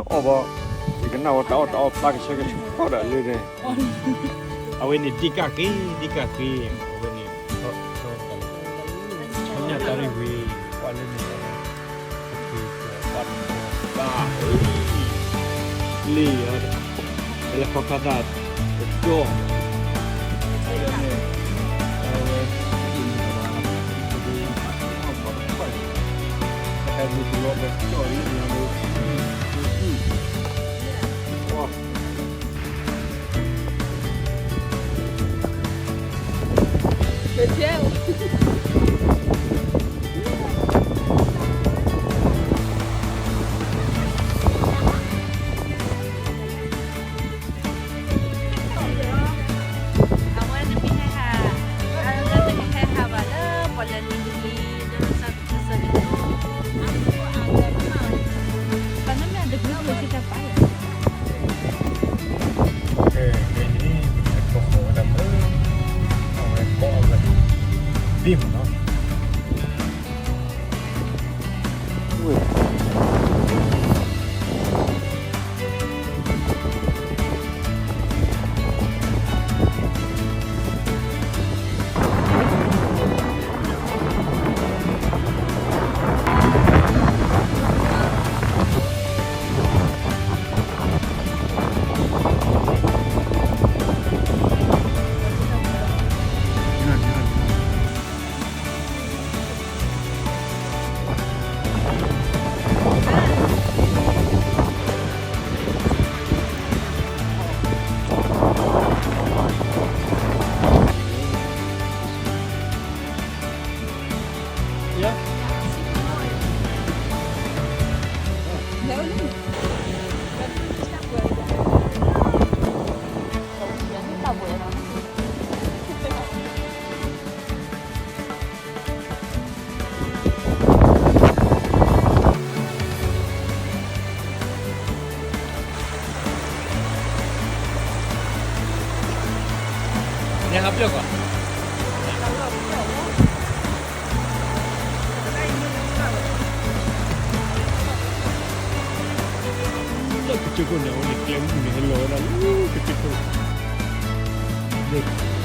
အီၣ်ဘၣ်, ယကနၣ်ဝဲတၢ်အီၣ်တၢ်အီၣ်ပၢ်ကဆှဲကဆှီဒီးလၢန့ၣ်, အဝဲန့ၣ်ဒ့ၣ်ကၢ်ဃ့, ဒ့ၣ်ကၢ်ဃ့, အဝဲန့ၣ်, ညၣ်တၢ်ရ့ၣ်ဝ့ၤ, ကွၢ်လၢန့ၣ်, ပၢ်, လံာ်, လဲၤခီခါသၣ်, တကၠီၣ်, အဝဲ, အဝဲနမ့ၢ်ဟဲဟး, အဝဲနမ့ၢ်ဟဲဟးဘၣ်လၢပှၤလဲၤနံၤနံၤ, တၢ်နမ့ၢ်တဘျုးဝဲၢ်ကတၢၢ်ပၢ်လီၤ. ကဲ, ကဲန့ၣ်, အကဃီၤဝဲဒၣ်လၢ, အဝဲကိးအဝဲ, ဘ့ၣ်မးနီၤ. နဟးပျီၢ်ကွၢ်, လၢကစၢၢ်ခိၣ်န့ၣ် အဝဲန့ၣ်ကျဲမုၢ်န့ၣ် ဟဲလီၤဝဲဒၣ်လၢကစၢၢ်ခိၣ်, လၢ